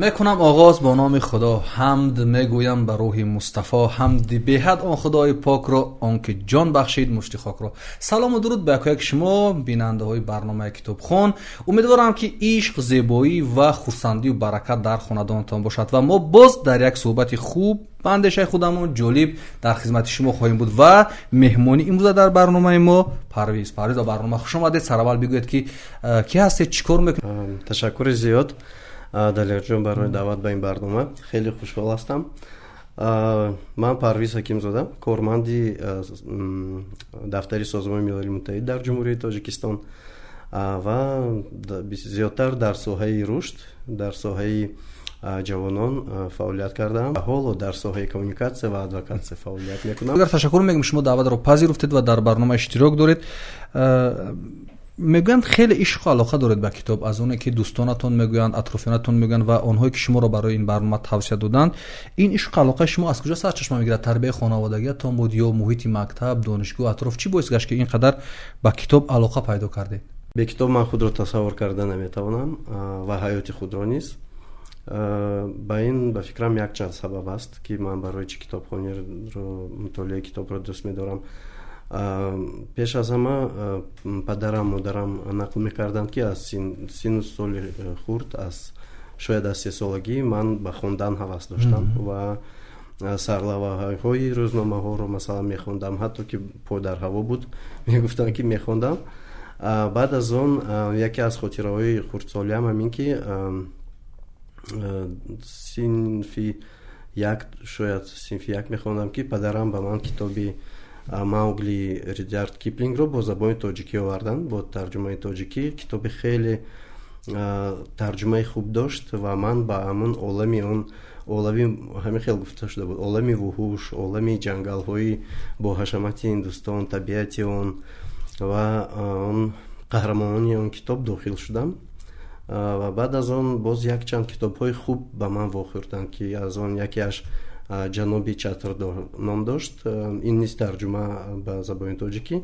Мекунам оғоз бо номи Худо, ҳамд мегӯям ба рӯҳи Мустафо, ҳамди беҳад он Худои покро, он ки ҷон бахшид мушти хокро. Салому дуруд ба якояки шумо, бинандаҳои барномаи «Китобхон». Умедворам, ки ишқ, зебоӣ ва хурсандию баракат дар хонадонатон бошад ва мо боз дар як суҳбати хуб, ба андешаи худамон ҷолиб, дар хизмати шумо хоҳем буд. Ва меҳмони имрӯза дар барномаи мо Парвиз. Парвиз, ба барнома хуш омадед. Сараввал бигӯед, ки кӣ ҳастед, чӣ кор мекунед? Ташаккури зиёд, Далерҷон, барои даъват ба ин барнома. Хеле хушҳол ҳастам. Ман Парвиз Ҳакимзода, корманди дафтари Созмони Милали Муттаҳид дар Ҷумҳурии Тоҷикистон ва зиёдтар дар соҳаи рушд, дар соҳаи ҷавонон фаъолият кардаам. Ҳоло дар соҳаи коммуникатсия ва адвокатсия фаъолият мекунам. Агар ташаккур мегӯем, шумо даъватро пазируфтед ва дар барнома иштирок доред. Мегӯянд, хеле ишқу алоқа доред ба китоб. Аз оне ки дӯстонатон мегӯянд, атрофиёнатон мегӯянд ва онҳое ки шуморо барои ин барнома тавсия доданд, ин ишқу алоқаи шумо аз куҷо сарчашма мегирад? Тарбияи хонаводагиятон буд ё муҳити мактаб, донишгоҳ, атроф? Чӣ боис гашт, ки ин қадар ба китоб алоқа пайдо кардед? Бе китоб ман худро тасаввур карда наметавонам ва ҳаёти худро низ. Ба ин, ба фикрам, якчанд сабаб аст, ки ман барои чӣ китобхониро, мутолиаи китобро дӯст медорам. Пеш аз ҳама, падарам, модарам нақл мекарданд, ки аз синну соли хурд, аз шояд аз 3-солагӣ, ман ба хондан ҳавас доштам ва сарлавҳаҳои рӯзномаҳоро, масалан, мехондам. Ҳатто ки по дар ҳаво буд, мегуфтанд, ки мехондам. Баъд аз он яке аз хотираҳои хурдсолиам ҳамин ки синфи як, шояд синфи як мехондам, ки падарам ба ман китоби «Маугли» Редярд Киплингро бо забони тоҷикӣ оварданд, бо тарҷумаи тоҷикӣ. Китоби хеле тарҷумаи хуб дошт ва ман ба ҳамон олами, он олами, ҳамин хел гуфта шуда буд, олами вуҳуш, олами ҷангалҳои бо ҳашамати Ҳиндустон, табиати он ва он қаҳрамонони он китоб дохил шудам. Ва баъд аз он боз якчанд китобҳои хуб ба ман вохӯрданд, ки аз он якеаш «Ҷаноби Чатр» ном дошт. Ин низ тарҷума ба забони тоҷикӣ.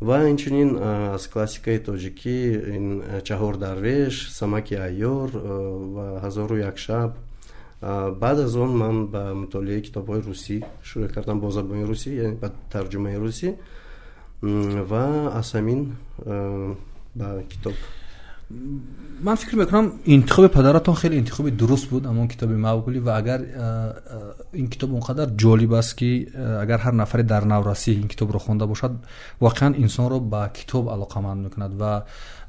Ва инчунин аз классикаи тоҷикӣ ин «Чаҳор дарвеш», «Самаки айёр» ва «Ҳазору як шаб». Баъд аз он ман ба мутолиаи китобҳои русӣ шурӯъ кардам, бо забони русӣ, яъне ба тарҷумаи русӣ, ва аз ҳамин ба китоб. Ман фикр мекунам, интихоби падаратон хеле интихоби дуруст буд, ҳамон китоби «Маугли». Ва агар ин китоб он қадар ҷолиб аст, ки агар ҳар нафаре дар наврасӣ ин китобро хонда бошад, воқеан инсонро ба китоб алоқаманд мекунад. Ва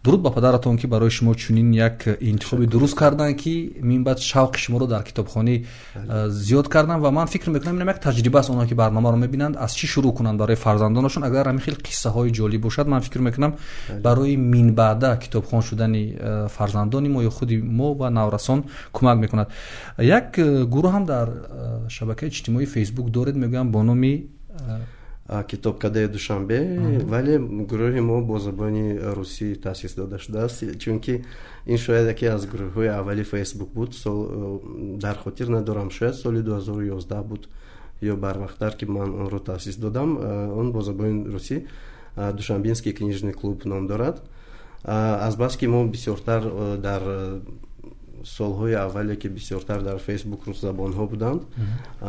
дуруд ба падаратон, ки барои шумо чунин як интихоби дуруст карданд, ки минбаъд шавқи шуморо дар китобхонӣ зиёд карданд. Ва ман фикр мекунам, инам як таҷриба аст. Онҳое ки барномаро мебинанд, аз чӣ шурӯъ кунанд барои фарзандонашон, агар ҳамин хел қиссаҳои ҷолиб бошад, ман фикр мекунам, барои минбаъда китобхон шудани фарзандони мо ё худи мо ва наврасон кӯмак мекунад. Як гурӯҳ ҳам дар шабакаи иҷтимоии Фейсбук доред, мегӯям, бо номи «Китобкадаи Душанбе». Вале гурӯҳи мо бо забони русӣ таъсис дода шудааст, чунки ин шояд яке аз гурӯҳҳои аввали Фейсбук буд. Дар хотир надорам, шояд соли 2011 буд ё барвақттар, ки ман онро таъсис додам. Он бо забони русӣ «Душанбинский книжный клуб» ном дорад. Азбаски мо бисёртар дар солҳои аввале, ки бисёртар дар Фейсбук русзабонҳо буданд,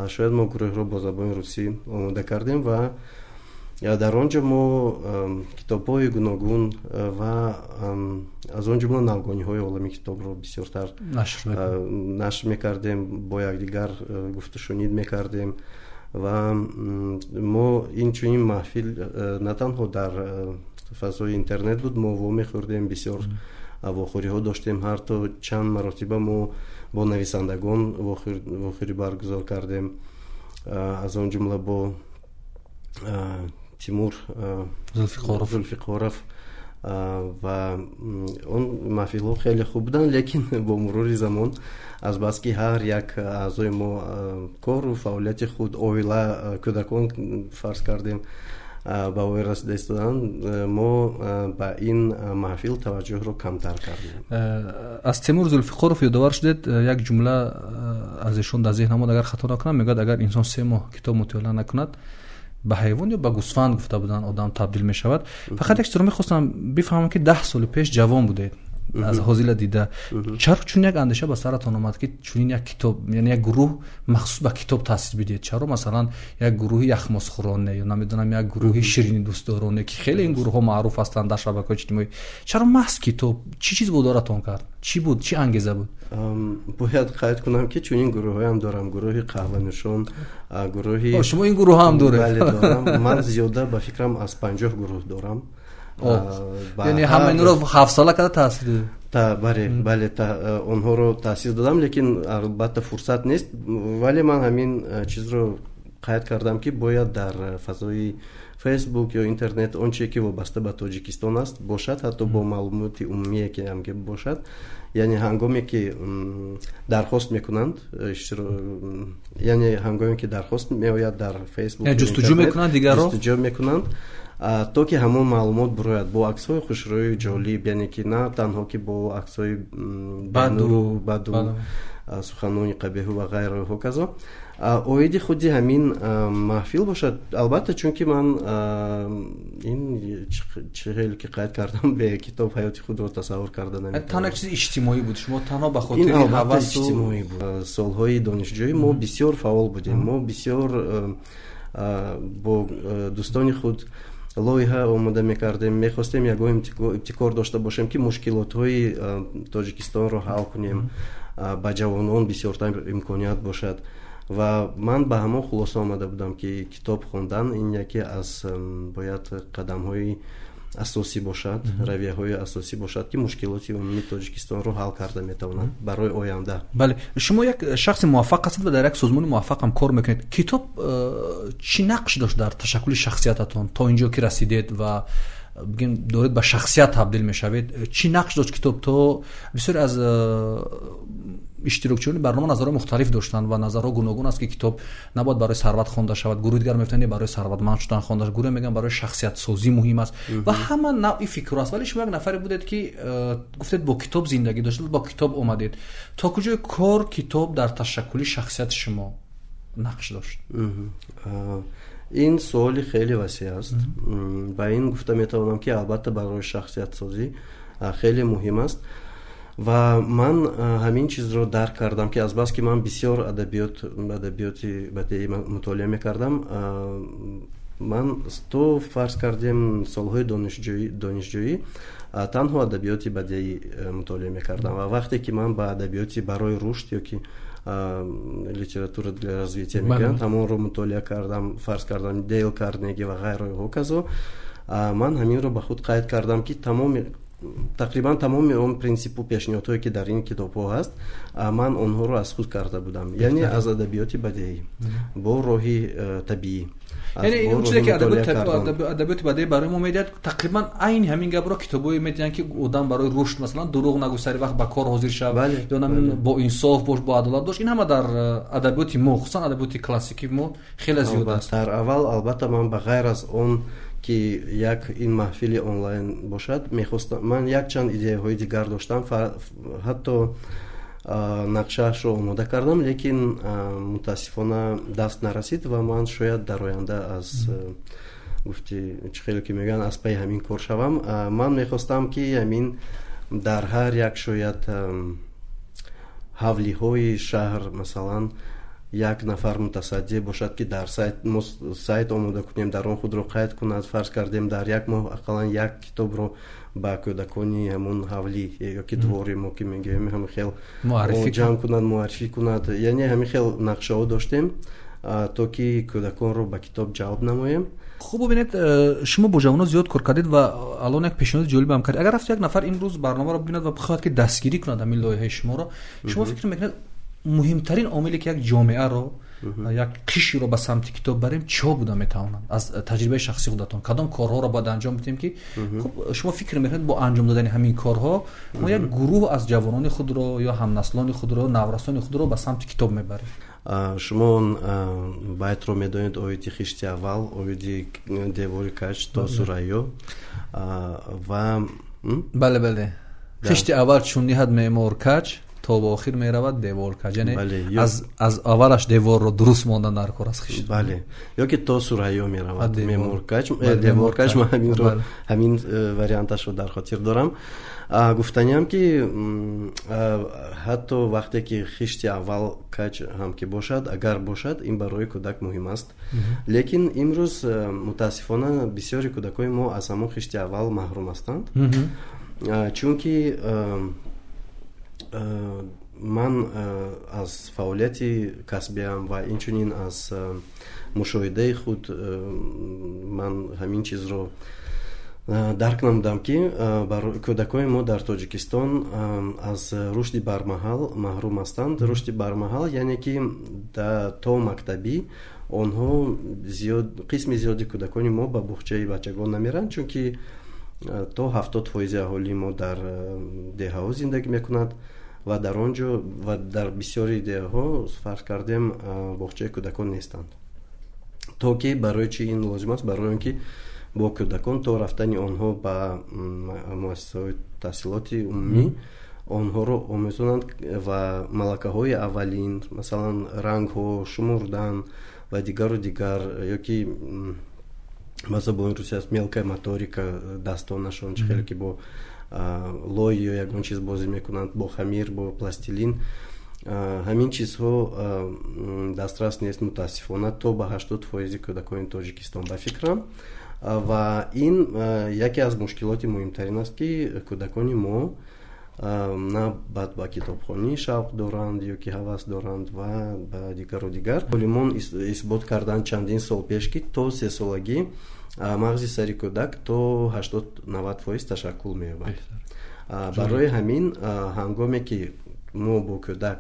шояд мо гурӯҳро бо забони русӣ омода кардем. Ва дар он ҷо мо китобҳои гуногун ва аз он ҷумла навгониҳои олами китобро бисёртар нашр мекардем, бо якдигар гуфтушунид мекардем. Ва мо инчунин маҳфил на танҳо дар фазои интернет буд, мо вомехӯрдем, бисёр вохӯриҳо доштем. Ҳарто чанд маротиба мо бо нависандагон вохӯрӣ баргузор кардем, аз он ҷумла бо Тимур Зулфиқоров. Ва он маҳфилҳо хеле хуб буданд, лекин бо мурури замон, азбаски ҳар як аъзои мо кору фаъолияти худ, оила, кӯдакон, фарз кардем, ба воя расида истоданд, мо ба ин маҳфил таваҷҷӯҳро камтар кардем. Аз Темур Зулфиқоров ёдовар шудед, як ҷумла аз эшон дар зеҳн омад. Агар хато накунам, мегӯяд, агар инсон 3 моҳ китоб мутолиа накунад, ба ҳайвон ё ба гӯсфанд, гуфта буданд, одам табдил мешавад. Фақат як чизро мехостам бифаҳмам, ки 10 соли пеш ҷавон будед. Аз ҳозила дида, чаро чунин як андеша ба саратон омад, ки чунин як китоб, яъне як гурӯҳ махсус ба китоб таъсис бидиҳед? Чаро, масалан, як гурӯҳи яхмозхӯроне ё, намедонам, як гурӯҳи ширинидӯстдороне, ки хеле ин гурӯҳҳо маъруф ҳастанд дар шабакаҳои иҷтимоӣ? Чаро маҳз китоб? Чӣ чиз водоратон кард? Чӣ буд, чӣ ангеза буд? Бояд қайд кунам, ки чунин гурӯҳҳоям дорам: гурӯҳи қаҳванӯшон, гурӯҳи Шумо ин гурӯҳ ҳам доред? Бале, дорам. Ман зиёда, ба фикрам, аз 50 гурӯҳ дорам. Яъне ҳама инро ҳафтсола карда таъсис додед? Бале, онҳоро таъсис додам, лекин албатта фурсат нест. Вале ман ҳамин чизро қайд кардам, ки бояд дар фазои Фейсбук ё интернет он чизе, ки вобаста ба Тоҷикистон аст, бошад, ҳатто бо маълумоти умумие ки ҳам ки бошад. Яъне ҳангоме ки дархост мекунанд, яъне ҳангоме ки дархост меояд дар Фейсбук, ҷустуҷӯ мекунанд дигарро. Ҷустуҷӯ мекунанд, то ки ҳамон маълумот бирояд бо аксҳои хушрӯю ҷолиб, яъне ки на танҳо ки бо аксҳои баду, суханони қабеҳу ва ғайру ҳоказо. Оиди худи ҳамин маҳфил бошад, албатта, чунки ман ин чӣ хеле ки қайд кардам, бе китоб ҳаёти худро тасаввур карда наметавонам. Танҳо як чизи иҷтимоӣ буд, шумо танҳо ба хотири ҳавасу иҷтимоӣ буд. Солҳои донишҷӯӣ мо бисёр фаъол будем, мо бисёр бо дӯстони худ лоиҳа омода мекардем, мехостем ягон ибтикор дошта бошем, ки мушкилотҳои Тоҷикистонро ҳал кунем, ба ҷавонон бисёртар имконият бошад. Ва ман ба ҳамон хулоса омада будам, ки китоб хондан ин яке аз бояд қадамҳои асосӣ бошад, равияҳои асосӣ бошад, ки мушкилоти умумии Тоҷикистонро ҳал карда метавонад барои оянда. Бале, шумо як шахси муваффақ ҳастед ва дар як созмони муваффақ ҳам кор мекунед. Китоб чӣ нақш дошт дар ташаккули шахсиятатон то ин ҷо ки расидед ва, бигем, доред ба шахсият табдил мешавед? Чӣ нақш дошт китоб? То бисёре аз иштирокчиёни барнома назарҳои мухталиф доштанд ва назарҳо гуногун аст, ки китоб набояд барои сарват хонда шавад, гурӯҳи дигар мегуфтанд, барои сарватманд шудан хонда шавад, гурӯҳе мегӯянд, барои шахсиятсозӣ муҳим аст ва ҳама навъи фикрҳо аст. Вале шумо як нафаре будед, ки гуфтед, бо китоб зиндагӣ доштед, бо китоб омадед. То куҷои кор китоб дар ташаккули шахсияти шумо нақш дошт? Ин суоли хеле васеъ аст. Ба ин гуфта метавонам, ки албатта барои шахсиятсозӣ хеле муҳим аст. Ва ман ҳамин чизро дарк кардам, ки азбаски ман бисёр адабиёти бадеӣ мутолиа мекардам, ман то, фарз кардем, солҳои донишҷӯӣ танҳо адабиёти бадеӣ мутолиа мекардам. Ва вақте ки ман ба адабиёти барои рушд ё ки литература для развития мегӯянд, ҳамонро мутолиа кардам, фарз кардам, Дейл Карнеги ва ғайро ҳоказо, ман ҳаминро ба худ қайд кардам, ки тамоми, тақрибан тамоми он принсипу пешниҳодҳое, ки дар ин китобҳо ҳаст, ман онҳоро аз худ карда будам, яъне аз адабиёти бадеӣ бо роҳи табиӣ. Яъне он чизе ки адабиёти бадеӣ барои мо медиҳад, тақрибан айни ҳамин гапро китобҳое медиҳанд, ки одам барои рушд, масалан, дурӯғ нагӯ, сари вақт ба кор ҳозир шав ё бо инсоф бош, бо адолат бош. Ин ҳама дар адабиёти мо, хусусан адабиёти классикии мо, хеле зиёд аст. Дар аввал, албатта, ман ба ғайр аз он ки як ин маҳфили онлайн бошад, мехостам, ман якчанд идеяҳои дигар доштам, ҳатто нақшаашро омода кардам, лекин мутаассифона даст нарасид. Ва ман шояд дар оянда аз гуфти чӣ хеле ки мегӯянд, аз пайи ҳамин кор шавам. Ман мехостам, ки ҳамин дар ҳар як шояд ҳавлиҳои шаҳр, масалан, як нафар мутасаддӣ бошад, ки дар сайт, мо сайт омода кунем, дар он худро қайд кунад, фарз кардем, дар як моҳ ақаллан як китобро ба кӯдакони ҳамон ҳавлӣ ё ки двори мо ки мегӯем, ҳамин хел ҷамъ кунад, муаррифӣ кунад. Яъне ҳамин хел нақшаҳо доштем, то ки кӯдаконро ба китоб ҷалб намоем. Хуб, бубинед, шумо бо ҷавонон зиёд кор кардед ва алон як пешниҳоди ҷолиб ҳам кардед. Агар рафт як нафар имрӯз барномаро бибинад ва бихоҳад, ки дастгирӣ кунад ҳамин лоиҳаи шуморо, шумо фикр мекунед, муҳимтарин омиле, ки як ҷомеаро, як қишриро ба самти китоб барем, чиҳо буда метавонанд? Аз таҷрибаи шахсии худатон, кадом корҳоро бояд анҷом бидиҳем, ки хуб, шумо фикр мекунед, бо анҷом додани ҳамин корҳо мо як гурӯҳ аз ҷавонони худро ё ҳамнаслони худро, наврасони худро ба самти китоб мебарем? Шумо он байтро медонед оиди хишти аввал, оиди девори каҷ то Сурайё ва Бале, хишти аввал чун ниҳад меъмор каҷ. То ба охир меравад девор каҷ, яъне аз аввалаш деворро дуруст мондан дар кор аст, хишт. Бале, ё ки то Сурайё меравад мемор каҷ, девор каҷ. Ман ҳаминро, ҳамин варианташро дар хотир дорам. Гуфтаниам, ки ҳатто вақте ки хишти аввал каҷ ҳам ки бошад, агар бошад, ин барои кӯдак муҳим аст. Лекин имрӯз, мутаассифона, бисёри кӯдакони мо аз ҳамон хишти аввал маҳрум ҳастанд, чунки ман аз фаъолияти касбиам ва инчунин аз мушоҳидаи худ ман ҳамин чизро дарк намудам, ки кӯдакони мо дар Тоҷикистон аз рушди бармаҳал маҳрум ҳастанд. Рушди бармаҳал, яъне ки то мактабӣ онҳо зиёд, қисми зиёди кӯдакони мо ба буғчаи бачагон намеранд, чунки то 70% аҳолии мо дар деҳаҳо зиндагӣ мекунад ва дар он ҷо ва дар бисёри деҳаҳо, фарз кардем, боғчаи кӯдакон нестанд. То ки барои чӣ ин лозим аст? Барои он ки бо кӯдакон то рафтани онҳо ба муассисаҳои таҳсилоти умумӣ онҳоро омӯзонанд ва малакаҳои аввалин, масалан, рангҳо, шумурдан ва дигару дигар, ё ки ба забони русӣ аст мелкая моторика, дастонашон чӣ хеле ки бо лой ё ягон чиз бозӣ мекунанд, бо хамир, бо пластилин, ҳамин чизҳо дастрас нест, мутаассифона, то ба 80% кӯдакони Тоҷикистон, ба фикрам. Ва ин яке аз мушкилоти муҳимтарин аст, ки кӯдакони мо на бад ба китобхонӣ шавқ доранд ё ки ҳавас доранд ва ба дигару дигар. Олимон исбот карданд чандин сол пеш, ки то 3-солагӣ мағзи сари кӯдак то 80-90% ташаккул меёбад. Барои ҳамин, ҳангоме ки мо бо кӯдак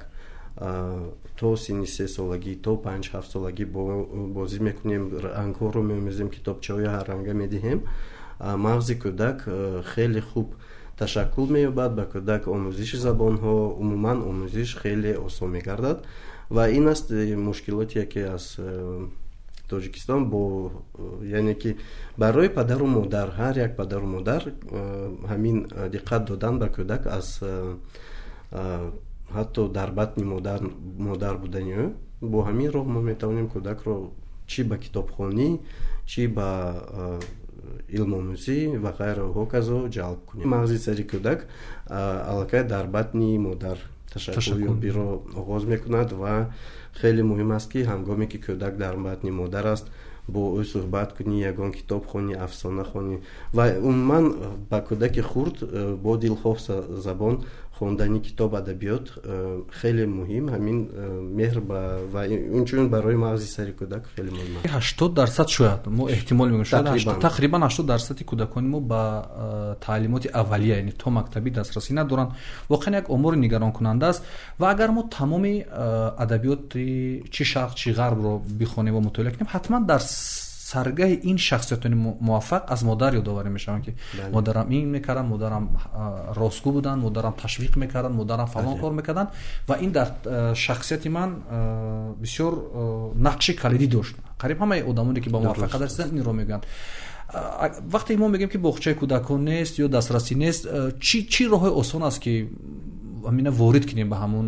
то синни 3-солагӣ, то 5-7 солагӣ бозӣ мекунем, рангҳоро меомезем, китобчаҳои ҳарранга медиҳем, мағзи кӯдак хеле хуб ташаккул меёбад. Ба кӯдак омӯзиши забонҳо, умуман омӯзиш хеле осон мегардад. Ва ин аст мушкилоти яке аз Тоҷикистон бо, яъне ки барои падару модар, ҳар як падару модар ҳамин диққат додан ба кӯдак аз ҳатто дар батни модар будани ӯ, бо ҳамин роҳ мо метавонем кӯдакро чӣ ба китобхонӣ, чӣ ба илмомӯзӣ ва ғайра ҳоказо ҷалб кунем. Мағзи сари кӯдак аллакай дар батни модар ташаккулёбиро оғоз мекунад ва хеле муҳим аст, ки ҳангоме ки кӯдак дар батни модар аст, бо ӯ суҳбат кунӣ, ягон китоб хонӣ, афсона хонӣ ва умуман ба кӯдаки хурд бо дилхоҳ забон хондани китоб, адабиёт хеле муҳим. Ҳамин меҳр ва инчунин барои мағзи сари кӯдак хеле муҳим аст. 80%, шояд мо эҳтимол мегӯем, шояд тақрибан 80% кӯдакони мо ба таълимоти аввалия, яъне то мактабӣ, дастрасӣ надоранд. Воқеан як омори нигаронкунанда аст. Ва агар мо тамоми адабиёти чӣ шарқ, чӣ ғарбро бихонем ва мутолиа кунем, ҳатман дар саргаҳи ин шахсиятони муваффақ аз модар ёдоварӣ мешаванд, ки модарам ин мекарданд, модарам ростгӯ буданд, модарам ташвиқ мекарданд, модарам фалон кор мекарданд ва ин дар шахсияти ман бисёр нақши калидӣ дошт. Қариб ҳамаи одамоне, ки ба муваффақият расиданд, инро мегӯянд. Вақте мо мегӯем, ки боғчаи кӯдакон нест ё дастрасӣ нест, чӣ роҳҳои осон аст, ки ҳамина ворид кунем ба ҳамун,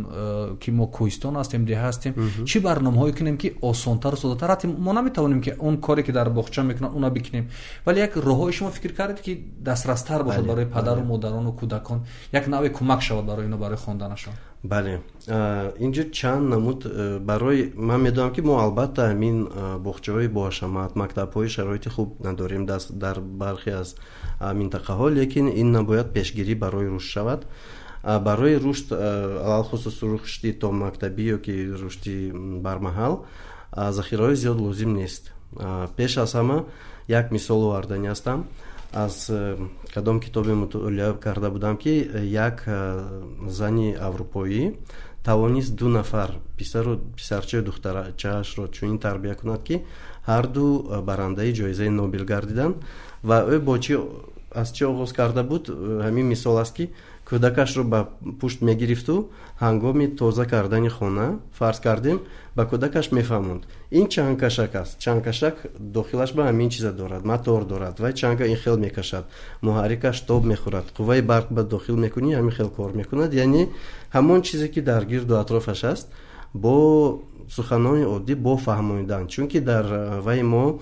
ки мо кӯҳистон ҳастем, деҳа ҳастем, чӣ барномаҳое кунем, ки осонтару содатар? Ҳатто мо наметавонем, ки он коре, ки дар боғча мекунанд, уна бикунем, вале як роҳҳое шумо фикр кардед, ки дастрастар бошад барои падару модарону кӯдакон, як навъе кӯмак шавад барои ино, барои хонданашон? Бале, инҷо чанд намуд барои ман медонам, ки мо албатта ҳамин боғчаҳои боҳашамат, мактабҳои шароити хуб надорем дар бархе аз минтақаҳо, лекин ин набояд пешгирӣ барои рушд шавад. Барои рушд, алалхусус рушди томактабӣ ё ки рушди бармаҳал, захираҳои зиёд лозим нест. Пеш аз ҳама як мисол оварданӣ ҳастам. Аз кадом китобе мутолиа карда будам, ки як зани аврупоӣ тавонист ду нафар писару писарчаю духтарчаашро чунин тарбия кунад, ки ҳарду барандаи ҷоизаи Нобел гардиданд. Ва ӯ бо чи, аз чӣ оғоз карда буд? Ҳамин мисол аст, ки Кӯдакашро ба пушт мегирифту ҳангоми тоза кардани хона, фарз кардем, ба кӯдакаш мефаҳмонд: ин чангкашак аст, чангкашак дохилаш ба ҳамин чиза дорад, мотор дорад ва чанга ин хел мекашад, муҳаррикаш тоб мехӯрад, қувваи барқ ба дохил мекунӣ, ҳамин хел кор мекунад. Яъне ҳамон чизе, ки дар гирду атрофаш аст, бо суханони оддӣ бо фаҳмонидан, чунки дар вай мо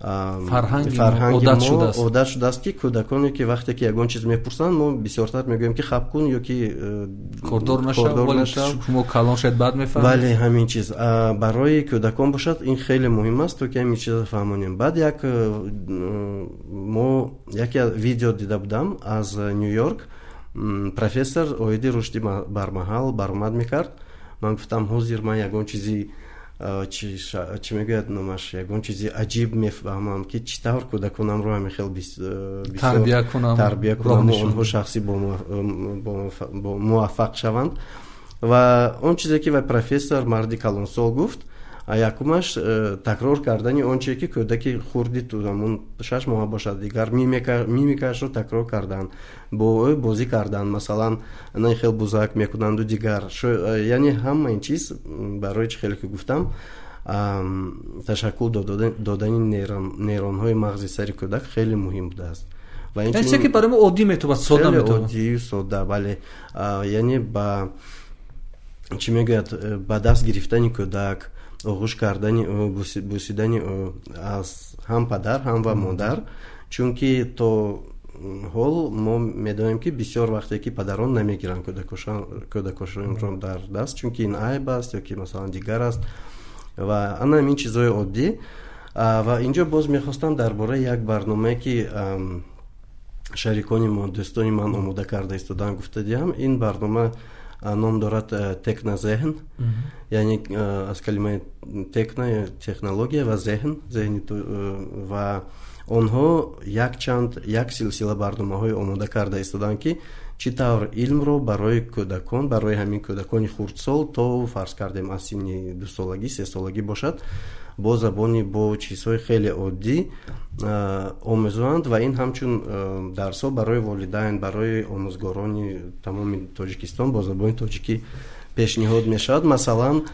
фарҳанги мо одат шудааст, ки кӯдаконе, ки вақте ки ягон чиз мепурсанд, мо бисёртар мегӯем, ки хаб кун ё ки кордор нашав, шумо калон шояд, баъд мефаҳмед. Бале, ҳамин чиз барои кӯдакон бошад, ин хеле муҳим аст, то ки ҳамин чизро фаҳмонем. Баъд як мо яке видео дида будам аз Ню Йорк, профессор оиди рушди бармаҳал баромад мекард. Ман гуфтам, ҳозир ман ягон чизи, чӣ мегӯяд номаш, ягон чизи аҷиб мефаҳмам, ки чӣ тавр кӯдаконамро ҳамин хел тарбия кунаму онҳо шахси муваффақ шаванд. Ва он чизе, ки вай профессор, марди калонсол, гуфт, якумаш такрор кардани он чизе, ки кӯдаки хурди ҳамун 6 моҳа бошад, дигар мимикаашро такрор кардан, бо ӯ бозӣ кардан, масалан, на хел бузак мекунанду дигар. Яъне ҳама ин чиз барои, чӣ хеле ки гуфтам, ташаккул додани нейронҳои мағзи сари кӯдак хеле муҳим будааст. Ва ин чизе, ки барои мо оддӣ метавад, сода метавад, оддию сода, бале. Яъне ба, чӣ мегӯяд, ба даст гирифтани кӯдак, оғӯш кардани ӯ, бӯсидани ӯ аз ҳам падар, ҳам ва модар, чунки то ҳол мо медонем, ки бисёр вақте ки падарон намегиранд кӯдакошонро дар даст, чунки ин айб аст ё ки, масалан, дигар аст. Ва ана ҳамин чизҳои оддӣ. Ва инҷо боз мехостам дар бораи як барномае, ки шарикони мо, дӯстони ман омода карда истодаанд, гуфта диҳам. Ин барнома ном дорад «Технозеҳн», яъне аз калимаи техно, технология, ва зеҳн, зеҳни. Ва онҳо якчанд, як силсила барномаҳое омода карда истодаанд, ки чӣ тавр илмро барои кӯдакон, барои ҳамин кӯдакони хурдсол, то, фарз кардем, аз синни 2солагӣ, 3солагӣ бошад, бо забони, бо чизҳои хеле оддӣ омӯзонанд. Ва ин ҳамчун дарсҳо барои волидайн, барои омӯзгорони тамоми Тоҷикистон бо забони тоҷикӣ пешниҳод мешавад. Масалан,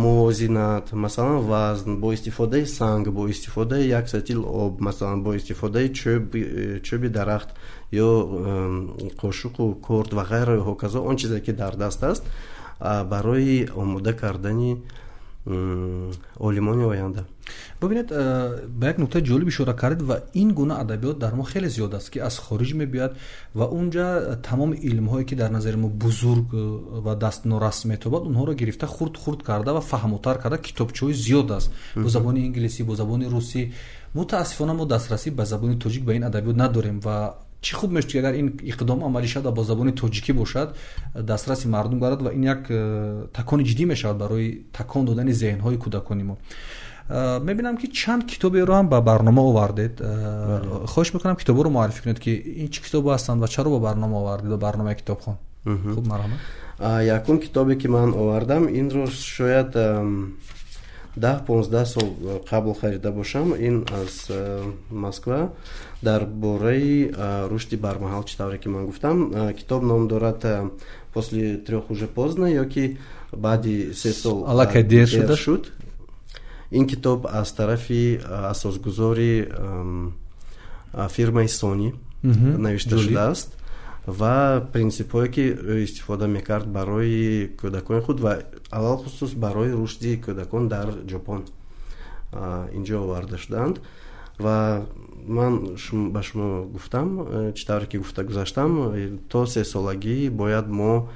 мувозинат, масалан, вазн бо истифодаи санг, бо истифодаи як сатил об, масалан, бо истифодаи чӯби дарахт ё қошуқу корд ва ғайра ҳоказо, он чизе, ки дар даст аст, барои омода кардани олимони оянда. Бибинед, ба як нуктаи ҷолиб ишора кардед. Ва ин гуна адабиёт дар мо хеле зиёд аст, ки аз хориҷ мебиёяд ва унҷа тамоми илмҳое, ки дар назари мо бузург ва дастнорас метобад, онҳоро гирифта, хурд хурд карда ва фаҳмотар карда, китобчаҳои зиёд аст бо забони инглисӣ, бо забони русӣ. Мутаассифона, мо дастрасӣ ба забони тоҷик ба ин адабиёт надорем. Ва чӣ хуб мешуд, ки агар ин иқдом амалӣ шавад ва бо забони тоҷикӣ бошад, дастраси мардум гардад ва ин як такони ҷиддӣ мешавад барои такон додани зеҳнҳои кӯдакони мо. Мебинам, ки чанд китоберо ҳам ба барнома овардед. Хоҳиш мекунам, китобҳоро муаррифӣ кунед, ки ин чӣ китобо ҳастанд ва чаро ба барнома овардед, ба барномаи «Китобхон». Хуб, марҳамат. Якум китобе, ки ман овардам, инро шояд 10-15 сол қабл харида бошам. Ин аз Москва, дар бораи рушди бармаҳал, чӣ тавре ки ман гуфтам. Китоб ном дорад «После трёх уже поздно» ё ки «Баъди 3 сол аллакай дер шуд». Ин китоб аз тарафи асосгузори фирмаи Сони навишта шудааст ва принсипҳое, ки ӯ истифода мекард барои кӯдакони худ ва алалхусус барои рушди кӯдакон дар Ҷопон, инҷо оварда шудаанд. Ва ман ба шумо гуфтам, чӣ тавре ки гуфта гузаштам, то 3солагӣ бояд мо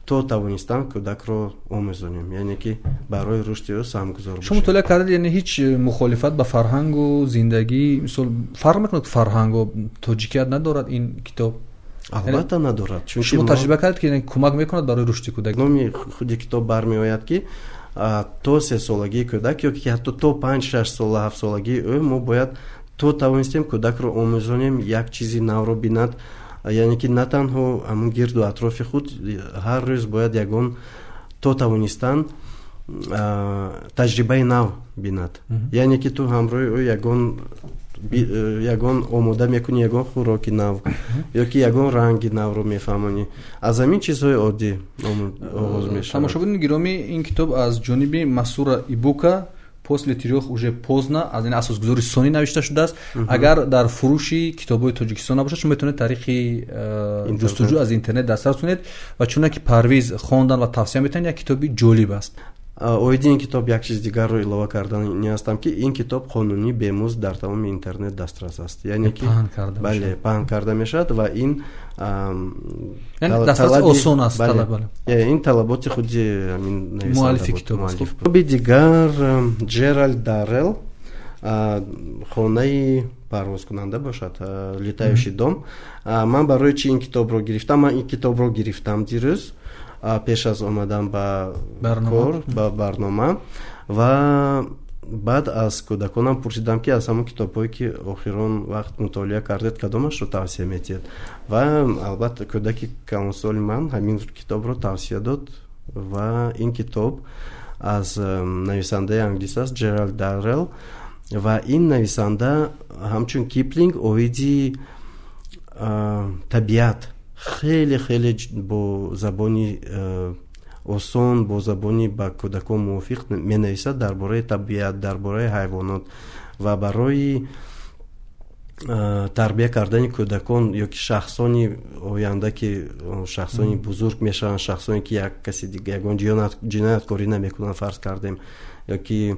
то тавонистан кӯдакро омӯзонем, яъне ки барои рушди ӯ саҳмгузор. Шумо мутолиа кардед, яъне ҳеҷ мухолифат ба фарҳангу зиндагӣ, мисол, фарқ мекунад, фарҳангу тоҷикият надорад ин китоб? Албатта, надорад. Шумо таҷриба кардед, ки кӯмак мекунад барои рушди кӯдак? Номи худи китоб бармеояд, ки то 3солагии кӯдак ё ки ҳатто то 5-6 сола, 7солагии ӯ мо бояд то тавонистем кӯдакро омӯзонем, як чизи навро бинад, яъне ки на танҳо ҳамун гирду атрофи худ, ҳар рӯз бояд ягон то тавонистан таҷрибаи нав бинад, яъне ки ту ҳамроҳи ӯ ягон Ягон омода мекунӣ, ягон хӯроки нав ё ки ягон ранги навро мефаҳмонӣ. Аз ҳамин чизҳои оддӣ оғоз мешавад. Тамошобинони гиромӣ, ин китоб аз ҷониби Масура Ибука, «После трёх уже поздно», аз ин асосгузори Сони навишта шудааст. Агар дар фурӯши китобҳои Тоҷикистон набошад, шумо метавонед тариқи ҷустуҷӯ аз интернет дастрас кунед. Ва чуне ки Парвиз хондан ва тавсия метавонед, як китоби ҷолиб аст. Оиди ин китоб як чиз дигарро илова кардан ҳастам, ки ин китоб қонунӣ, бемузд дар тамоми интернет дастрас аст, яъне ки бале, паҳн карда мешавад ва ин осон аст. Ин талаботи худи муаллифи китоб. Китоби дигар Ҷералд Даррел, «Хонаи парвозкунанда» бошад, «Летающий дом». Ман барои чи ин китобро гирифтам? Ман ин китобро гирифтам дирӯз, пеш аз омадан ба кор, ба барнома, ва баъд аз кӯдаконам пурсидам, ки аз ҳамон китобҳое, ки охирон вақт мутолиа кардед, кадомашро тавсия метиҳед. Ва албатта, кӯдаки калонсоли ман ҳамин китобро тавсия дод. Ва ин китоб аз нависандаи англис аст, Ҷералд Даррел. Ва ин нависанда ҳамчун Киплинг оиди табиат хеле хеле бо забони осон, бо забони ба кӯдакон мувофиқ менависад дар бораи табиат, дар бораи ҳайвонот. Ва барои тарбия кардани кӯдакон ё ки шахсони оянда, ки шахсони бузург мешаванд, шахсоне ки як каси ягон ҷинояткорӣ намекунанд, фарз кардем, ё ки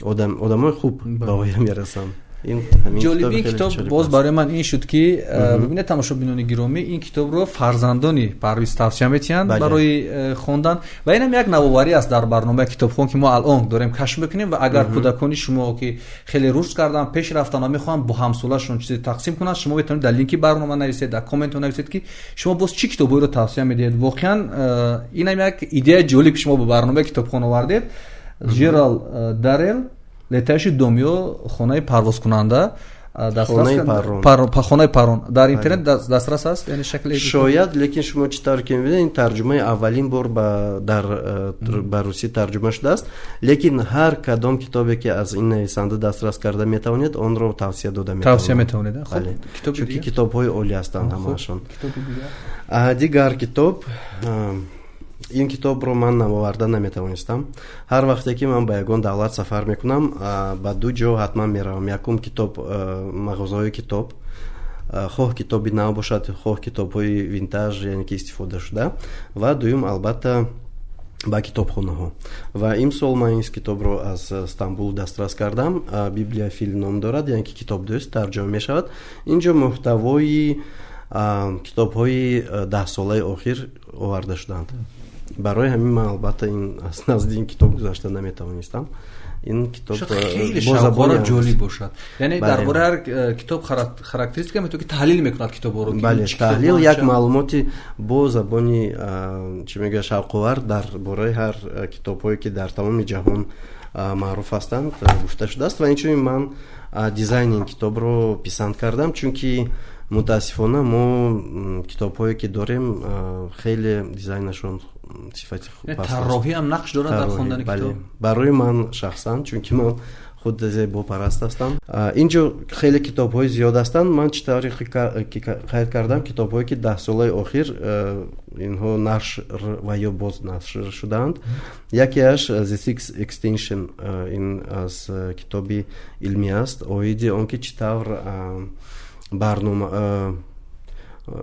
одамои хуб ба оя мерасанд. Ҷолиби ин китоб боз барои ман ин шуд, ки бибинед, тамошобинони гиромӣ, ин китобро фарзандони Парвиз тавсия метиҳанд барои хондан. Ва инам як навоварӣ аст дар барномаи «Китобхон», ки мо алон дорем кашф мекунем. Ва агар кӯдакони шумо, ки хеле рушд карданд, пеш рафтанд ва мехоҳанд бо ҳамсолашон чизе тақсим кунанд, шумо метавонед дар линки барнома нависед, дар комментҳо нависед, ки шумо боз чӣ китобҳоеро тавсия медиҳед. Воқеан инам як идеяи ҷолиб, ки шумо ба барномаи «Китобхон» овардед. Жерал Дарел, «Летающий дом» ё «Хонаи парвозкунанда», «Хонаи парон» дар интернет дастрас аст, яъне шакли Шояд, лекин шумо чӣ тавр ки мебинед, ин тарҷумаи аввалин бор ба русӣ тарҷума шудааст. Лекин ҳар кадом китобе, ки аз ин нависанда дастрас карда метавонед, онро тавсия дода. Тавсия метавонед. Чунки китобҳои олӣ ҳастанд ҳамаашон. Дигар китоб, ин китобро ман наоварда наметавонистам. Ҳар вақте ки ман ба ягон давлат сафар мекунам, ба ду ҷо ҳатман меравам. Якум китоб, мағозаҳои китоб, хоҳ китоби нав бошад, хоҳ китобҳои винтаж, яъне ки истифодашуда. Ва дуюм, албатта, ба китобхонаҳо. Ва имсол ман ин китобро аз Стамбул дастрас кардам. «Библиофил» ном дорад, яъне ки китобдӯст тарҷума мешавад. Инҷо муҳтавои китобҳои 10-солаи охир оварда шудаанд. Барои ҳамин ман, албатта, ин аз назди ин китоб гузашта наметавонистам. Ин китоб хеле шавқовар, ҷолиб бошад, яъне дар бораи ҳар китоб характеристика метавон, ки таҳлил мекунад китобҳоро. Бале, таҳлил, як маълумоти бо забони, чӣ мегӯяд, шавқовар дар бораи ҳар китобҳое, ки дар тамоми ҷаҳон маъруф ҳастанд, гуфта шудааст. Ва инчунин ман дизайни ин китобро писанд кардам, чунки мутаассифона мо китобҳое, ки дорем, хеле дизайнашон сифати Тарроҳӣ ҳам нақш дорад дар хондани китоб. Барои ман шахсан, чунки ман худ зебопараст ҳастам. Инҷо хеле китобҳои зиёд ҳастанд. Ман чӣ тавре қайд кардам, китобҳое, ки 10-солаи охир инҳо нашр ва ё боз нашр шудаанд. Якеаш «The Sixth Extinction», ин аз китоби илмӣ аст оиди он ки чӣ тавр барнома,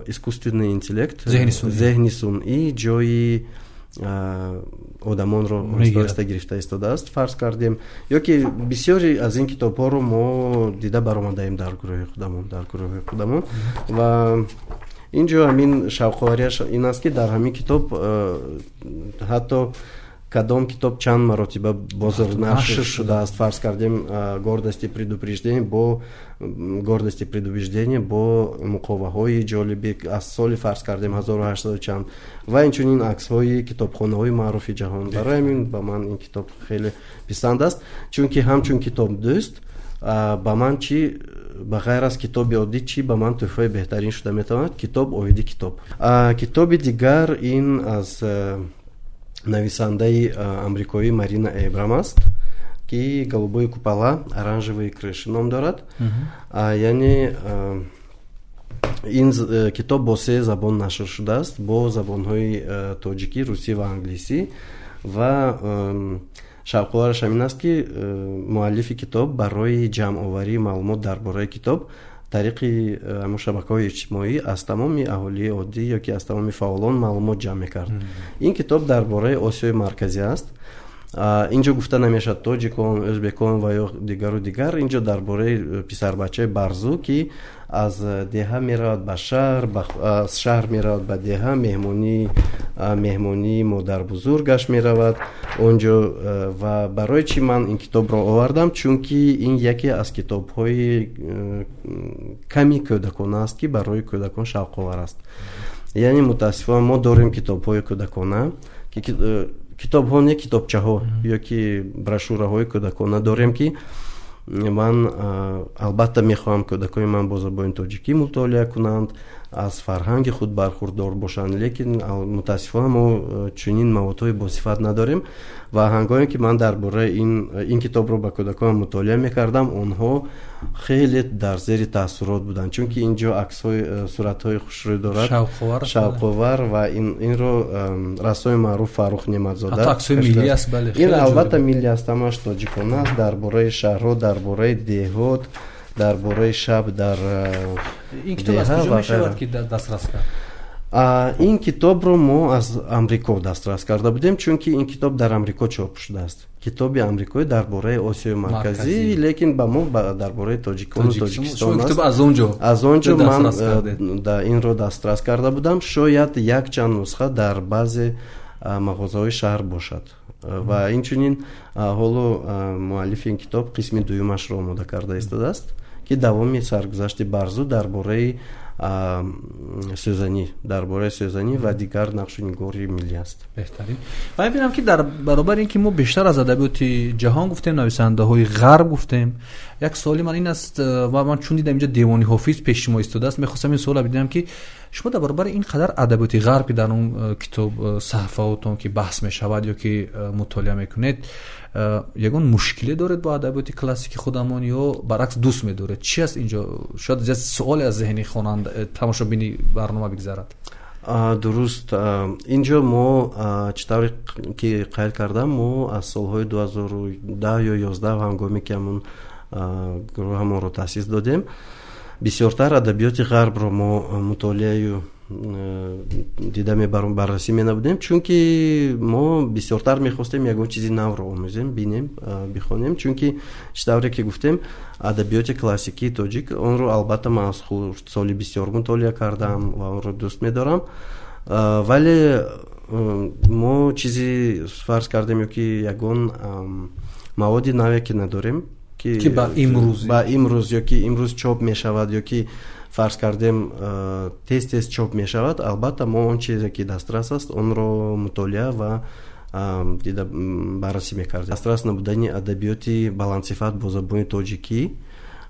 искусственный интеллект, зеҳни сунъӣ ҷои одамонро оҳиста оҳиста гирифта истодааст, фарз кардем. Ё ки бисёре аз ин китобҳоро мо дида баромадаем дар гурӯҳи худамон. Ва ин ҷо ҳамин шавқоварияш ин аст, ки дар ҳамин китоб ҳатто кадом китоб чанд маротиба бознашр шудааст. Фарз кардем, «Гордость и предубеждение» бо муқоваҳои ҷолиби аз соли, фарз кардем, 1800 чанд, ва инчунин аксҳои китобхонаҳои маъруфи ҷаҳон. Барои ҳамин ба ман ин китоб хеле писанд аст, чунки ҳамчун китобдӯст ба ман чӣ, ба ғайр аз китоби оддӣ, чӣ ба ман тӯҳфаи беҳтарин шуда метавонад? Китоб оиди китоб. Китоби дигар ин аз нависандаи амрикоӣ Марина Эбрам аст. Ки «Голубые купола, оранжевые крыши» ном дорад. Яъне ин китоб бо се забон нашр шудааст: бо забонҳои тоҷикӣ, русӣ ва англисӣ. Ва шавқовараш ҳамин аст, ки муаллифи китоб барои ҷамъоварии маълумот дар бораи китоб тариқи ҳамон шабакаҳои иҷтимоӣ аз тамоми аҳолии оддӣ ё ки аз тамоми фаъолон маълумот ҷамъ мекард. Ин китоб дар бораи Осиёи Марказӣ аст. Инҷо гуфта намешавад тоҷикон, ӯзбекон ва ё дигару дигар. Инҷо дар бораи писарбачаи Барзу, ки аз деҳа меравад ба шаҳр, аз шаҳр меравад ба деҳа, меҳмонии модарбузургаш меравад онҷо. Ва барои чӣ ман ин китобро овардам? Чунки ин яке аз китобҳои ками кӯдакона аст, ки барои кӯдакон шавқовар аст. Яъне мутаассифона мо дорем китобҳои кӯдакона, ки китобҳо не, китобчаҳо ё ки брошюраҳои кӯдакона дорем, ки ман албатта мехоҳам кӯдакони ман бо забони тоҷикӣ мутолиа кунанд, аз фарҳанги худ бархурдор бошанд, лекин мутаассифона мо чунин маводҳои босифат надорем. Ва ҳангоме ки ман дар бораи ин китобро ба кӯдаконам мутолиа мекардам, онҳо хеле дар зери таассурот буданд, чунки ин ҷо аксҳои, суратҳои хушрӯй дорад, шавқовар. Ва инро рассоми маъруф Фаррух Неъматзода. Ин албатта милли аст, ҳамаш тоҷикона аст, дар бораи шаҳрҳо, дар бораи деҳот, дар бораи шаб дар Ин китоб аз куҷо мешавад ки дастрас кард? Ин китобро мо аз Амрико дастрас карда будем, чунки ин китоб дар Амрико чоп шудааст. Китоби амрикоӣ дар бораи Осиёи Марказӣ, лекин ба мо дар бораи тоҷикону Тоҷикистон. Аз он ҷо? Аз он ҷо ман инро дастрас карда будам. Шояд якчанд нусха дар баъзе мағозаҳои шаҳр бошад. Ва инчунин ҳоло муаллифи ин китоб қисми дуюмашро омода карда истодааст, ки давоми саргузашти Барзу дар бораи сӯзанӣ, дар бораи сӯзанӣ ва дигар нақшу нигори миллӣ аст. Беҳтарин. Ва мебинам, ки дар баробари ин ки мо бештар аз адабиёти ҷаҳон гуфтем, нависандаҳои ғарб гуфтем, як суоли ман ин аст, ва ман чун дидам инҷо Девони Ҳофиз пеши шумо истодааст, мехостам ин суолро бидиҳам, ки шумо дар баробари ин қадар адабиёти ғарб, ки дар он китоб саҳифаотон ки баҳс мешавад ё ки мутолиа мекунед, ягон мушкиле доред бо адабиёти классики худамон ё баръакс дӯст медоред? Чи аст инҷо? Шояд суоле аз зеҳни хонанда, тамошобини барнома бигзарад. Дуруст, инҷо мо, чӣ тавре ки қайд кардам, мо аз солҳои 2010 ё 11, ҳангоме ки ҳамон гурӯҳамонро таъсис додем, бисёртар адабиёти ғарбро мо мутолиаю дида мебаром, баррасӣ менабудем, чунки мо бисёртар мехостем ягон чизи навро омӯзем, бинем, бихонем. Чунки чӣ тавре ки гуфтем, адабиёти классикии тоҷик, онро албатта ман аз хурдсолӣ бисёр мутолиа кардам ва онро дӯст медорам, вале мо чизи, фарз кардем, ё ки ягон маводи наве ки надорем, ки ба имрӯз ба имрӯз ё ки имрӯз чоп мешавад, ё ки, фарз кардем, тез тез чоп мешавад, албатта мо он чизе ки дастрас аст, онро мутолиа ва дида баррасӣ мекардем. Дастрас набудани адабиёти баландсифат бо забони тоҷикӣ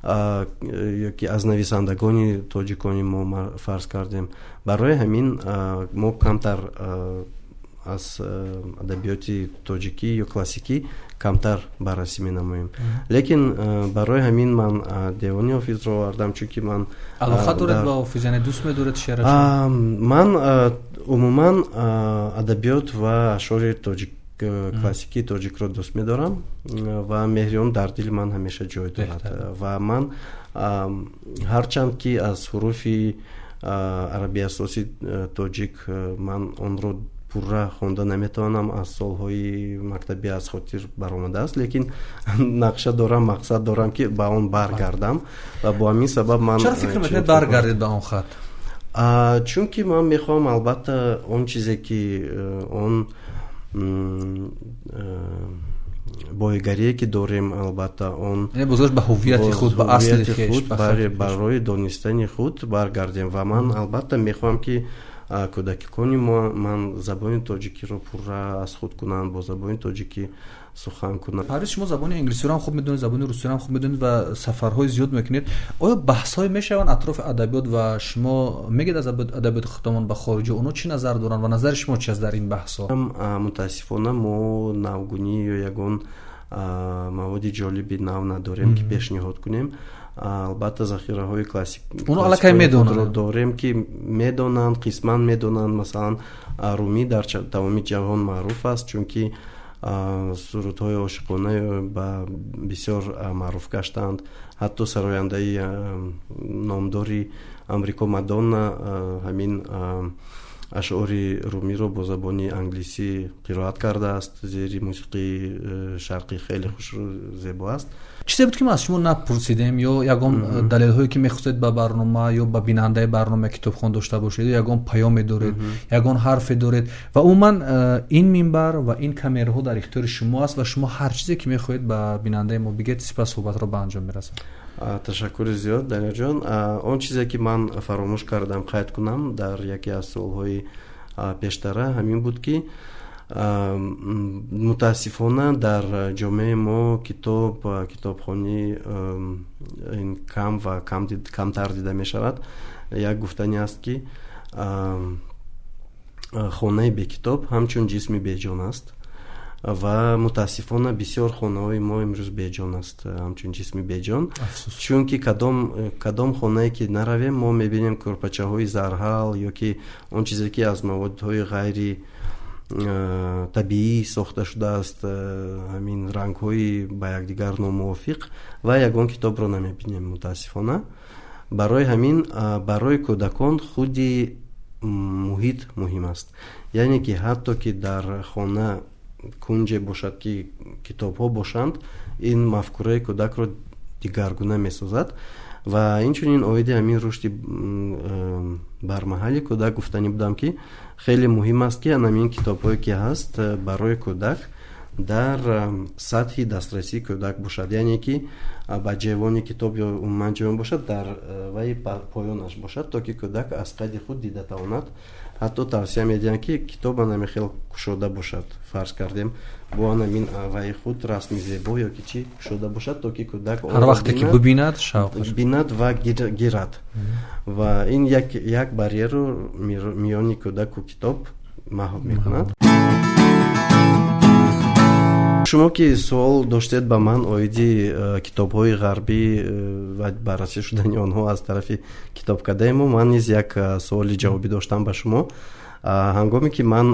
ё ки аз нависандагони тоҷикони мо, фарз кардем, барои ҳамин мо камтар аз адабиёти тоҷикӣ ё классикӣ камтар баррасӣ менамоем. Лекин барои ҳамин ман Девони Ҳофизро овардам, чунки ман Алоқа доред ба Ҳофиз, яъне дӯст медоред шеъраш? Ман умуман адабиёт ва ашъори тоҷик, классикии тоҷикро дӯст медорам ва меҳри он дар дили ман ҳамеша ҷой дорад. Ва ман ҳарчанд ки аз ҳуруфи арабиасоси тоҷик ман онро пурра хонда наметавонам, аз солҳои мактабӣ аз хотир баромадааст, лекин нақша дорам, мақсад дорам, ки ба он баргардам ва бо ҳамин сабаб ман Чаро фикр мекунед баргардед ба он хат? Чунки ман мехоҳам албатта он чизе ки он боигарие ки дорем, албатта он бозгашт ба ҳуввияти худ, ба асли худ, барои донистани худ баргардем. Ва ман албатта мехоҳам, ки кӯдакикони ман забони тоҷикиро пурра аз худ кунанд, бо забони тоҷикӣ сухан кунанд. Парвиз, шумо забони англисиро ҳам хуб медонед, забони русиро ҳам хуб медонед ва сафарҳои зиёд мекунед. Оё баҳсҳое мешаванд атрофи адабиёт ва шумо мегӯед аз адабиёти худамон ба хориҷа, онҳо чӣ назар доранд ва назари шумо чи аст дар ин баҳсҳо? Мутаассифона, мо навгунӣ ё ягон Маводи ҷолиби нав надорем, ки пешниҳод кунем. Албатта, захираҳои классик аллакай медонанд. Дорем, ки медонанд, қисман медонанд. Масалан, Румӣ дар тамоми ҷаҳон маъруф аст, чунки сурудҳои ошиқона ба бисёр маъруф гаштаанд. Ҳатто сарояндаи номдори Амрико Мадонна ҳамин ашъори Румиро бо забони англисӣ қироат кардааст зери мусиқии шарқӣ. Хеле хушрӯ, зебо аст. Чизе буд, ки мо аз шумо напурсидем, ё ягон далелҳое, ки мехостед ба барнома ё ба бинандаи барномаи Китобхон дошта бошед, ё ягон паёме доред, ягон ҳарфе доред? Ва умуман, ин минбар ва ин камераҳо дар ихтиёри шумо аст ва шумо ҳар чизе, ки мехоҳед, ба бинандаи мо бигӯед. Сипас суҳбатро ба анҷом мерасонем. Ташаккури зиёд, Далерҷон. Он чизе, ки ман фаромӯш кардам қайд кунам дар яке аз суолҳои пештара, ҳамин буд, ки мутаассифона дар ҷомеаи мо китоб, китобхонӣ ин кам ва камтар дида мешавад. Як гуфтане аст, ки хонаи бекитоб ҳамчун ҷисми беҷон аст, ва мутаассифона бисёр хонаҳои мо имрӯз беҷон аст, ҳамчун ҷисми беҷон, чунки кадом хонае ки наравем, мо мебинем кӯрпачаҳои зарҳал ё ки он чизе, ки аз маводҳои ғайри табиӣ сохта шудааст, ҳамин рангҳои ба якдигар номувофиқ, ва ягон китобро намебинем, мутаассифона. Барои ҳамин барои кӯдакон худи муҳит муҳим аст, яъне ки ҳатто ки дар хона кунҷе бошад, ки китобҳо бошанд, ин мафкураи кӯдакро дигаргуна месозад. Ва инчунин оиди ҳамин рушди бармаҳали кӯдак гуфтанӣ будам, ки хеле муҳим аст, ки анамин китобҳое, ки ҳаст барои кӯдак, дар сатҳи дастрасии кӯдак бошад, яъне ки ба ҷевони китоб ё умуман ҷевон бошад, дар вай поёнаш бошад, то ки кӯдак аз қади худ дида тавонад. Ҳатто тавсия медиҳанд, ки китоб анами хел кушода бошад, фарз кардем, бо анамин ваи худ расми зебо ё ки чӣ кушода бошад, то ки кӯдак ҳар вақте ки бибинад, шавқ бинад ва гирад, ва ин як барьерро миёни кӯдаку китоб маҳв мекунад. Шумо ки суол доштед ба ман оиди китобҳои ғарбӣ ва баррасӣ шудани онҳо аз тарафи китобкадаи мо, ман низ як суоли ҷавобӣ доштам ба шумо. Ҳангоме ки ман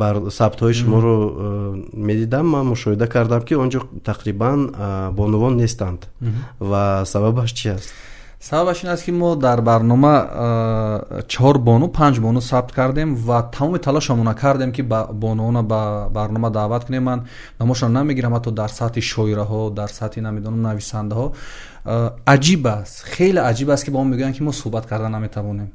бар сабтҳои шуморо медидам, ман мушоҳида кардам, ки он ҷо тақрибан бонувон нестанд, ва сабабаш чи аст? Сабабаш ин аст, ки мо дар барнома чор бону, панҷ бону сабт кардем ва тамоми талошамона кардем, ки бонуона ба барнома даъват кунем. Ман номошон намегирам, ҳатто дар сатҳи шоираҳо, дар сатҳи, намедонам, нависандаҳо. Аҷиб аст, хеле аҷиб аст, ки ба мо мегӯянд, ки мо суҳбат карда наметавонем.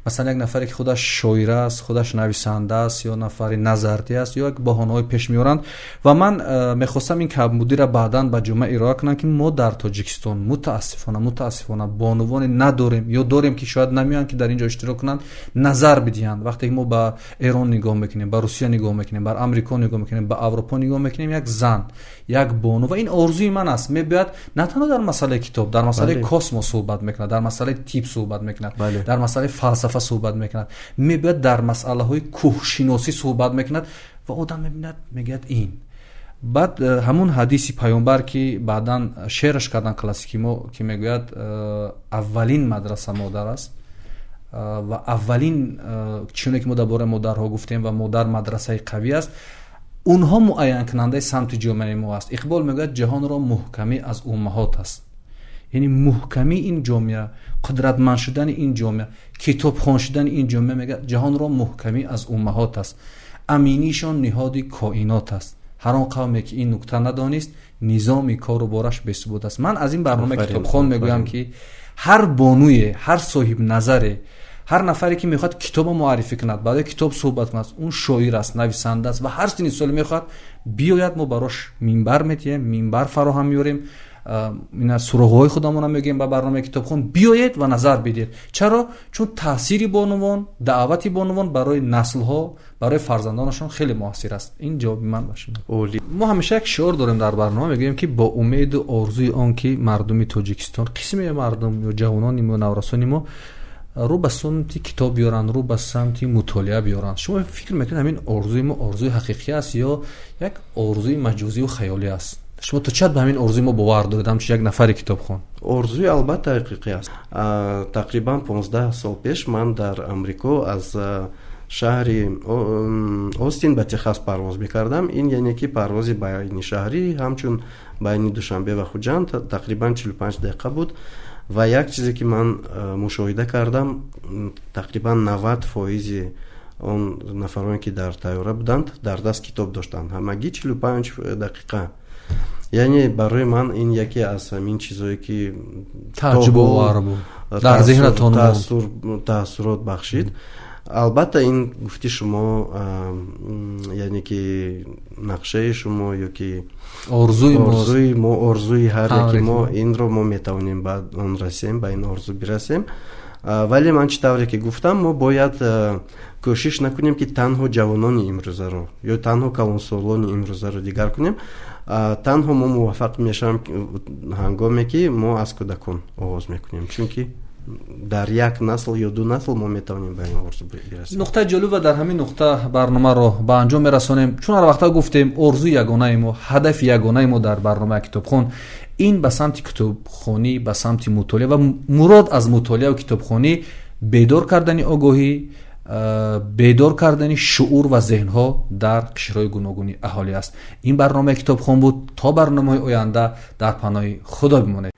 Масалан, як нафаре, ки худаш шоира аст, худаш нависанда аст ё нафари назардӣ аст, ё як баҳонаҳое пеш меоранд. Ва ман мехостам ин камбудиро баъдан ба ҷомеа ироа кунам, ки мо дар Тоҷикистон мутаассифона бонувоне надорем ё дорем, ки шояд намеоянд, ки дар ин ҷо иштирок кунанд, назар бидиҳанд. Вақте ки мо ба Эрон нигоҳ мекунем, ба Русия нигоҳ мекунем, бар Амрико нигоҳ мекунем, ба Аврупо нигоҳ мекунем, як зан, як бону, ва ин орзуи ман аст, мебиёяд, на танҳо дар масъалаи китоб, дар масъалаи космос суҳбат мекунад, дар масъалаи тиб суҳбат мекунад, дар масъалаи фалсафа суҳбат мекунад, мебиёяд, дар масъалаҳои кӯҳшиносӣ суҳбат мекунад, ва одам мебинад, мегӯяд ин. Баъд ҳамун ҳадиси паёмбар, ки баъдан шеъраш кардан классики мо, ки мегӯяд: «Аввалин мадраса модар аст», ва аввалин чуне ки мо дар бораи модарҳо гуфтем, ва модар мадрасаи қавӣ аст, онҳо муайянкунандаи самти ҷомеаи мо аст. Иқбол мегӯяд: «Ҷаҳонро муҳкамӣ аз уммаҳот аст». Яъне муҳкамии ин ҷомеа, қудратманд шудани ин ҷомеа, китобхон шудани ин ҷомеа. Мегӯяд: «Ҷаҳонро муҳкамӣ аз уммаҳот аст, аминишон ниҳоди коинот аст. Ҳар он қавме, ки ин нукта надонист, низоми кору бораш бесубут аст». Ман аз ин барномаи Китобхон мегӯям, ки ҳар бонуе, ҳар соҳибназаре, ҳар нафаре, ки мехоҳад китоба муаррифӣ кунад, барои китоб суҳбат кунад, он шоир аст, нависанда аст ва ҳар синни соли мехоҳад биёяд, мо барош минбар медиҳем, минбар фароҳам меорем, ина суроғҳои худамонро мегӯем, ба барномаи Китобхон биёед ва назар бидиҳед. Чаро? Чун таъсири бонувон, даъвати бонувон барои наслҳо, барои фарзандонашон хеле муассир аст. Ин ҷавоби ман ба шумо. Мо ҳамеша як шиор дорем дар барнома, мегӯем, ки бо умеду орзуи он ки мардуми Тоҷикистон, қисме мардум ё ҷавонони мо, наврасони мо. Рӯ ба самти китоб биёранд, рӯ ба самти мутолиа биёранд. Шумо фикр мекунед, ҳамин орзуи мо орзуи ҳақиқӣ аст ё як орзуи маҷозию хаёлӣ аст? Шумо то чӣ ҳад ба ҳамин орзуи мо бовар доред, ҳамчун як нафари китобхон? Орзуи албатта ҳақиқӣ аст. Тақрибан 15 сол пеш ман дар Амрико аз шаҳри Остин ба Техас парвоз мекардам. Ин яъне ки парвози байнишаҳрӣ, ҳамчун байни Душанбе ва Хуҷанд, тақрибан 45 дақиқа буд. Ва як чизе ки ман мушоҳида кардам: тақрибан 90 фоизи он нафароне, ки дар тайёра буданд, дар даст китоб доштанд. Ҳамагӣ 45 дақиқа. Яъне барои ман ин яке аз ҳамин чизое ки тааҷҷубовар буд, дар зеҳнатон. Таассурот бахшид. Албатта, ин гуфти шумо, яъне ки нақшаи шумо ё ки орзуи мо, орзуи ҳар яки мо, инро мо метавонем ба он расем, ба ин орзу бирасем. Вале ман чӣ тавре ки гуфтам, мо бояд кӯшиш накунем, ки танҳо ҷавонони имрӯзаро ё танҳо калонсолони имрӯзаро дигар кунем. Танҳо мо муваффақ мешавем, ҳангоме ки мо аз кӯдакон оғоз мекунем, чунки дар як насл ё ду насл мо метавонем ба ин орзу бирасем. Нуқтаи ҷолиб, ва дар ҳамин нуқта барномаро ба анҷом мерасонем. Чун ҳар вақта гуфтем, орзуи ягонаи мо, ҳадафи ягонаи мо дар барномаи «Китобхон» ин ба самти китобхонӣ, ба самти мутолиа ва мурод аз мутолиа ва китобхонӣ бедор кардани огоҳӣ, бедор кардани шуъур ва зеҳнҳо дар қишрҳои гуногуни аҳолӣ аст. Ин барномаи «Китобхон» буд. То барномаҳои оянда дар паноҳи Худо бимонед.